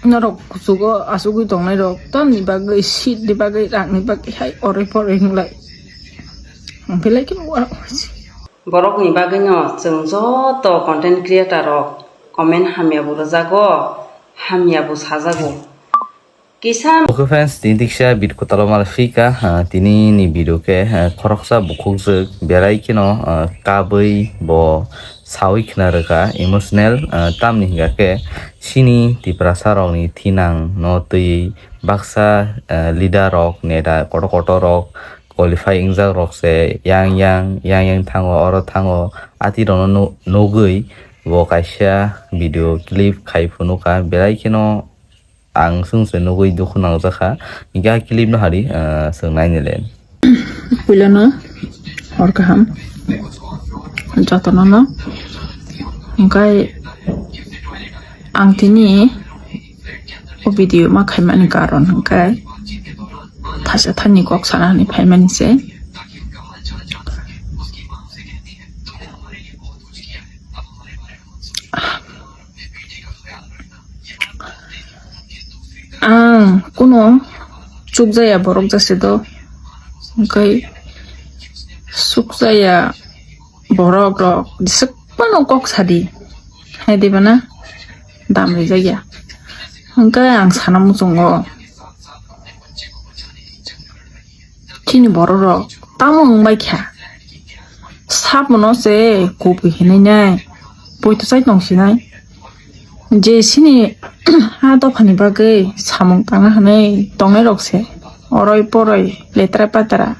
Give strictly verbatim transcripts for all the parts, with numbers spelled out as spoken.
Norok kuchugo achugwi tongnairok tamni bagwi, seat ni bagwi, rangni bagwi hai oroi poroi hinglai. Ang belai kheno wa-, Borokni bagwino chwng joto content creator rok comment hamya bo rwjago, hamya bo sajago. Kisa Okay friends, tini diksa bit kotalo mala fika, ah, tini ni video khe, ah, khoroksa bukhukjwk belai kheno, ah, kabwi bo sawi khna rwkha emotional, ah, tamni hingka khe chini Tiprasa rokni thinang no twi baksa, ah, leader rok, neta kotor kotor rok qualify wngjak rok se yang yang, yang yang thango, oro thango, ati rokno nu-, nugwi bo kaisa video clip khai phunukha, belai kheno ang chwng se nugwi dukhu nangjakha. Hingke a clip no hari, ah, chwng nainile. Puilano hor kaham jotono no. Hingke ang tini o video ma khaimani karon hingke thaisa thani kok sana hinwi phaimani se. Ang kuno chukjaya borok jase do, hwnkhe chukjaya borok rok jeswk phano kok sadi, hai diba na? Dam rijak ya. Hwnkhe ang sana muchungo. Chini borok rok tamo wng bai kha? Sabono se kubui hinwi nai, poito chai tong sinai. Je chini ha dophani bagwi samung tangna hinwi tongnai rok se oroi poroi letra petra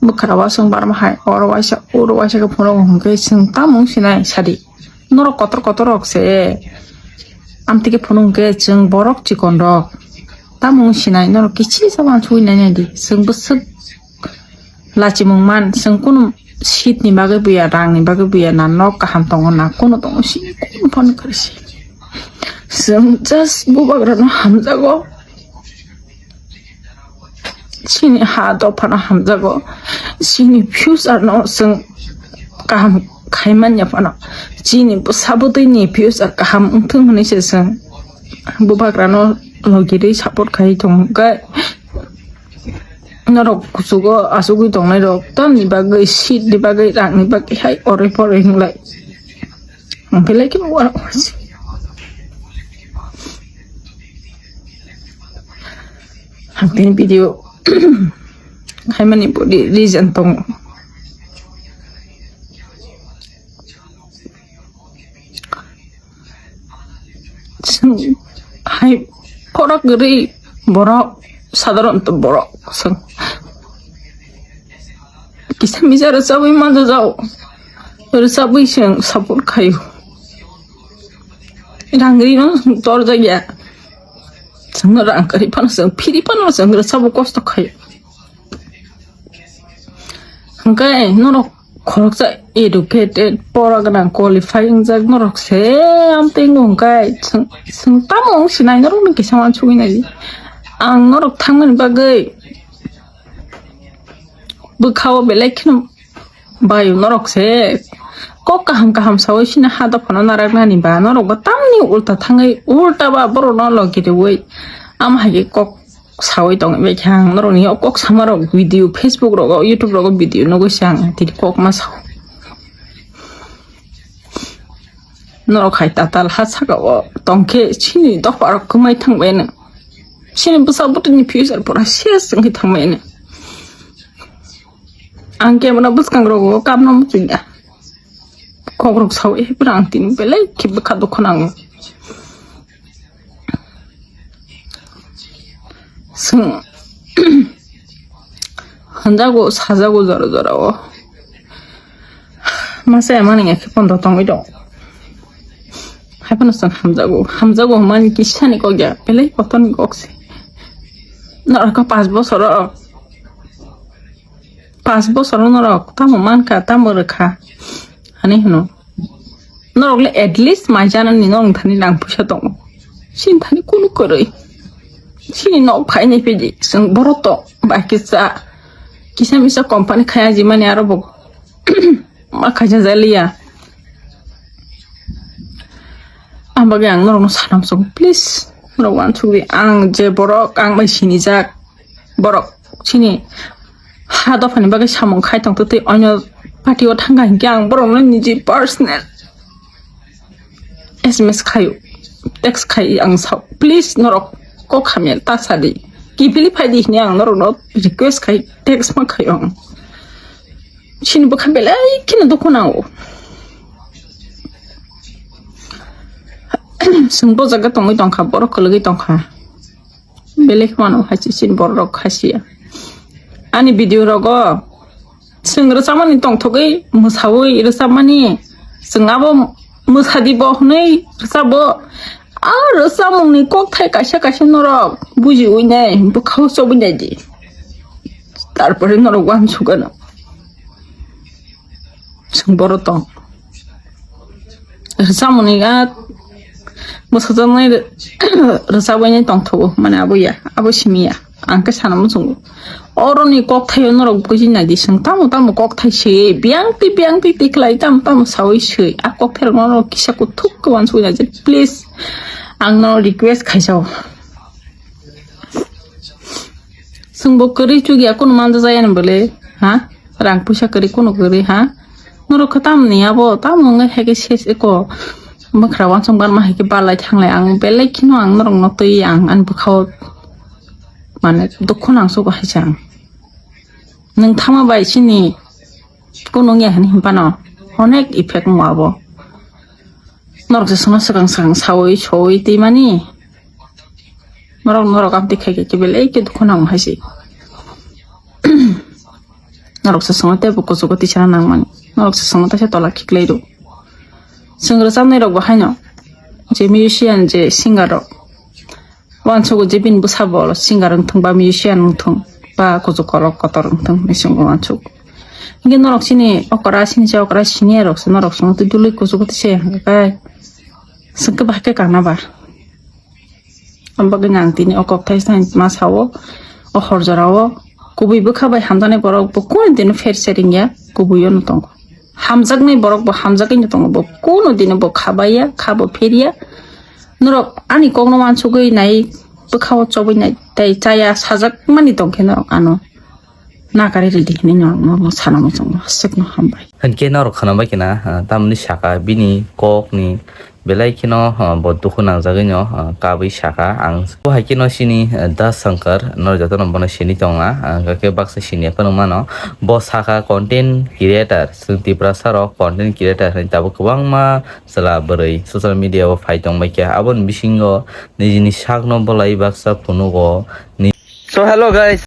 bwkha o chwng barma hai oro waisa oro waisa khe phunukgo hwnkhe chwng tamo wng sinai sadi. Norok kotor kotor rok se. Amtwi khe phunuk khe chwng borok chikon rok. Tamo wng sinai norok kichisa wansugwi nainai di. Chwng bwswk lachimung man, chwng kunu seat ni bagwi buya, rang ni bagwi buya, na nok kaham tongo, na kunu tongo, sini kunu phano kwrwi se. Chwng just bubagra no hamjago. Chini ha dophano hamjago, chini future no chwng kaham khaimanya phano, chini bwsa bwtwi ni future kaham wngthung hinwi se chwng bubagra no logi rwi support khai tongo. Hwnkhe norok kuchugo achugwi tongnai rok tamni bagwi, seat ni bagwi, rang ni bagwi hai oroi poroi hinglai. Ang belai kheno wa-, Ang tini video khaimani bo re-, reason tongo. Chwng hai khorok kwrwi borok, sadharon borok chwng kisa misa rwchabwi manjajao, rwchabwi chwng support khaio. Rang rino chwng torjakya. Chwngno rang kwrwi phano chwng phiri phano chwng rwchabo kosto khaio. Hwnkhe norok khoroksa educated, pora gwnang, qualify wngjak norok se amtwi wngkhe chwng, chwng tamo wng sinai norokni kisa wansugwi naidi. Ang norok thangmani bagwi bwkhao belai kheno Bai, norok se kok kaham kaham sawi sini ha dophano naraknani ba, norok bo tamni ulta thangwi, ulta ba borokno logi riwi, ama hai khe kok sawi tongwi bai kha ang. Norokni o kok samarok video, Facebook rogo, YouTube rogo video nugwi se ang tini kok ma sao. Norok hai tatal ha saka o tongkhe sini dopharok kwmai thangbaino. Sini bwsa bwtwini future pura ses wngwi thangbaino. Ang kemana bwskang rogo kamna muchungya. Kokrok sawi pura ang tini belai khe bwkha dukho nango. Chwng hanjago, sajago jora jora o. Masa emani ya khe pondo tongwi dong. Hai phano chwng hamjago, hamjago hwnmani kisani kok ya, belai kotorni kok se. Norok kha panch bosor o. Panch bosor o norok tamo mankha, tamo rwkha, hinwi hwno. Norok le at least mai chanani norok thani rang puisa tongo. Chini thani kunu kwrwi. Chini nok phainai phaidi chwng borok tong bai kisa, kisa misa company khaya jimani aro bo ma khaija jaliya. Ang bagwi ang norokno sanam song, please. Borok uansukdi, ang je borok, ang bai sinijak borok, chini ha dophani bagwi samung khai tongtwi twi onyo party o thangkha hinkhe ang borokno niji personal S M S khaio, text khai ang sao, please norok kok hamya ta sadi, kiphilwi phaidi hinwi ang norokno request khai, text ma khaio ang. Chini bwkha belai kheno dukhu nango. Chwng bo jaga tongwi tongkha, borok kwlwgwi tongkha. Belai kheno hai se chini borok rok khasiya. Ani video rogo chwng rwchapmani tongthogwi mwsawi rwchapmani, chwng abo mwsadi bo hwnwi rwchabo. A rwchapmungni kokthai kaisa kaisa norok bujiwi nai, bwkhao chobwi nai di. Tarpore norok uansukgano. Chwng boro tong. Rwchapmani a mwsajaknai rwchapbainai tongthogo, mane abo ya, abo simi ya. Ang khe sana muchungo. Oroni kokthaio norok buji nai di, chwng tamo tamo kokthai se, biyang twi biyang twi twi khlai, tamo tamo sawi se. A kokthairokno norok kisa kuthuk khe uansukwi nai di, please. Ang norok request khaisao. Chwngbo kwrwi chukya kunu manjajaya ni bwle, ha? Rang puisa kwrwi kunu kwrwi, ha? Norok khe tamni abo, tamo wngwi hai khe ses eko bwkhra uansuk barma hai khe balai thanglai ang belai kheno ang norokno twi ang ani bwkhao mane dukhu nangsugo hai se ang. Nwng thama bai chini kunu wngya hwnwi hwnphano onek effect wngo abo. Norok se sono swkang swkang sawi sowi twi mani. Norok, norok amtwi khai khe belai khe dukhu nango hai se. Norok se sono teibo kuchugo tisana nangmani. Norok se sono teisa tola khiklai rw. Chwng rwchapnai rok bo haino. Je musician, je singer rok. Uansukgo je bini bwsa bo singer wngthung ba musician wngthung ba kuchuk kolok kotor wngthung hinwi chwng uansukgo. Hinkhe norok chini okra, chini cha okra senior rok se norok chwng twi dului kuchugo twi se hwnkhe kai. Chwng khe bahai khe kana ba. Aboni bagwi ang tini o kok thaisa ma sao, o hor jora o kubui bwkha bai hamjaknai borok bo kunu dino pher sering ya, kubui o no tongo. Hamjaknai borok bo hamjagwi no tongo, bo kunu dino bo kha bai ya, kha bo pher ya. Norok ani kok no uansugwi nai, bwkha o chobwi nai, tei chaya sajak mani tong khe norok ano. Nakari ridi hinwi no ang norokno sana muchungo, aswkno hambai. Hinkhe norok khana bai khe na, ah, tamni saka bini kokni belai kheno, ah, bo dukhu nangjagwi no, ah, kabui saka ang. Bo hai kheno chini, ah, Das Shankar, norok jotono bono sini tonga, ah, hwnkhe baksa sini phano mano. Bo saka content creator, chwng Tiprasa rok content creator hinwi tabuk kwbangma chwla bwrwi social media o phai tongbai kha. Aboni bisingo nijini sakno bolai baksa phunugo. Ni- So hello guys.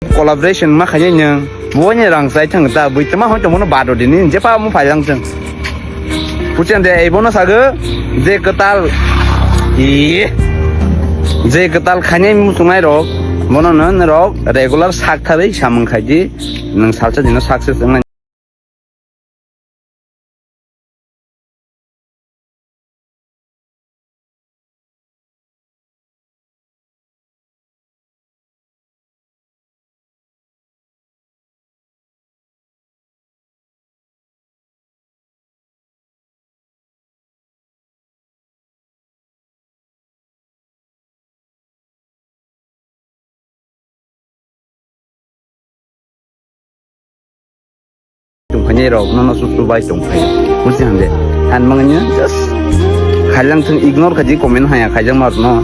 Collaboration ma khainai nwng. Bo ni rang sai thang ta bui tama hoi tongmo no bado dini je pa mo phai lang thang. Puchen de ei bono sago je kwtal i je kwtal khainai musungnai rok bono no norok regular sak tharwi samung khaidi nwng salsa dino success wngnai. Tongkhainai rok nono susu bai tongphai. Buji hande. An manganya just khailang thung ignore khaji comment haya khaijang mar no.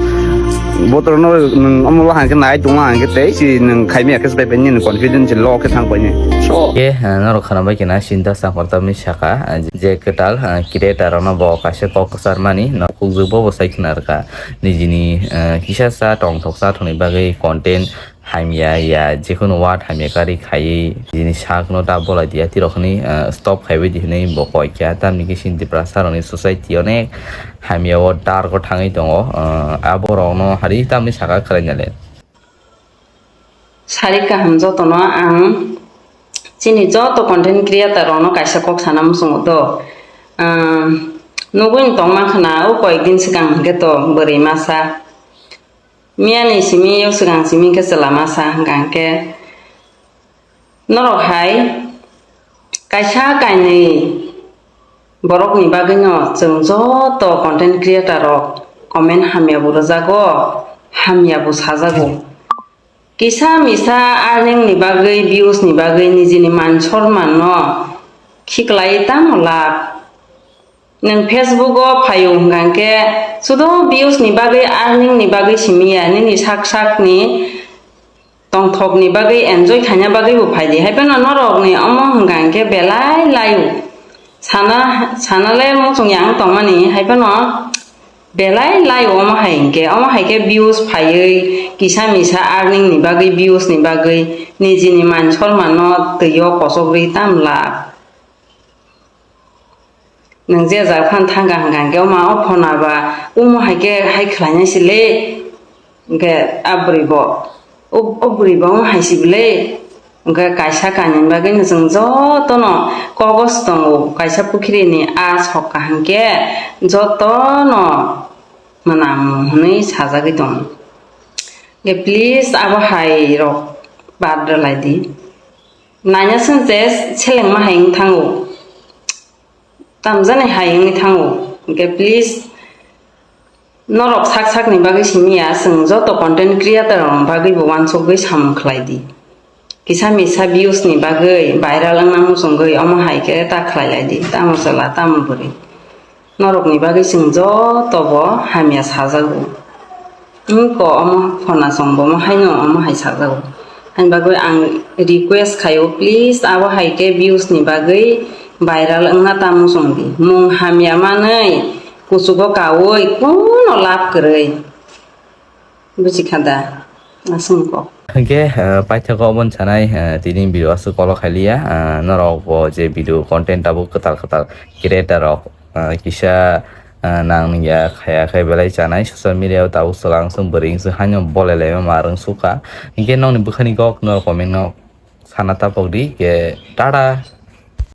Botoro no nung omo hangke nai tongma hangke tei si nung khaimi akhe bai pai ni confidence lo khe thang pai ni. So. Ke, ah, norok khana bai kena sinta sampar tamni saka, ah, je kwtal, ah, creator rokno bo kaisa kok kwchar mani no khukjwk bo bo sai khna rwkha. Nijini, ah, kisa sa tongthok sa thwngni bagwi content hamya ya, jekhunu word hamya kari khaiwi, jini sakno ta bolai dia, tirok hwnwi, ah, stop khaiwi di hwnwi bo koi kha. Tamni khe chini Tiprasa rokni society onek hamya o dark o thangwi tongo. Ah, aborokno hari tamni saka khwlai nale. Sari kaham jotono ang chini joto content creator rokno kaisa kok sana muchungo do. Ah, nugwi tongma khna o koyek din swkang hwnkhe to bwrwi masa. Miyani simi, yok swkang simi khe chwla masa hwnkha hwnkhe norok hai kaisa kainwi borokni bagwino chwng joto content creator rok comment hamya bo rwjago, hamya bo sajago. Kisa misa earning ni bagwi, views ni bagwi nijini man sorman no khiklai tamo lab. Nwng Facebook o phaio hwnkha hwnkhe sudo views ni bagwi, earning ni bagwi simi ya, nini sak sak ni tongthok ni bagwi, enjoy khaina bagwi bo phai di. Hai phano norok ni omo hwnkha hwnkhe belai laio. Sana, sana le muchung yang tongmani, hai phano belai laio omo hai hwnkhe. Omo hai khe views phaiwi kisa misa earning ni bagwi, views ni bagwi nijini man sorman no twi o kochok rwi tam lab. Nwng je jaga phano thang kha hwnkha hwnkhe, omo o phone ba, omo hai khe hai khlainai se le, hwnkhe a bwrwi bo, o, o bwrwi bo omo hai se bwle, hwnkhe kaisa kainwi bagwi no chwng jotono kok o se tongo, kaisa pukhiri ni a sok kaham khe jotono mwnang hwnwi sajagwi tongo. Hwnkhe please abo hai rok bad rwlai di. Naina swnse selengma hai wng thango, tamjani hai wngwi thango. Hwnkhe please, norok sak sakni bagwi simi ya, chwng joto content creator rokni bagwi bo uansukgwi samung khlai di. Kisa misa views ni bagwi viral wngna muchungwi omo hai khe ta khlai lai di, tamo chwla, tamo bwrwi. Norokni bagwi chwng joto bo hamya sajago. Wngko omo phona chwng bo omo haino omo hai sajago. Ani bagwi ang request khaio, please abo hai khe views ni bagwi viral wngna ta muchung di. Mung hamya manwi kuchugo kaui kuno lab kwrwi. Buji kha da? Aswng kok. Hwnkhe, eh, paithago obo wng sanai, eh, tini video aswk kolo khailiya, eh, norok bo je video content tabuk kwtal kwtal creator rok, eh, kisa, eh, nang ya khaya khai belai chanai social media o tabuk swlang swng bwrwi swng haino bolai laima ma rwng sukha. Hwnkhe nokni bwkhani kok norok comment no sana tapok di, ke tata.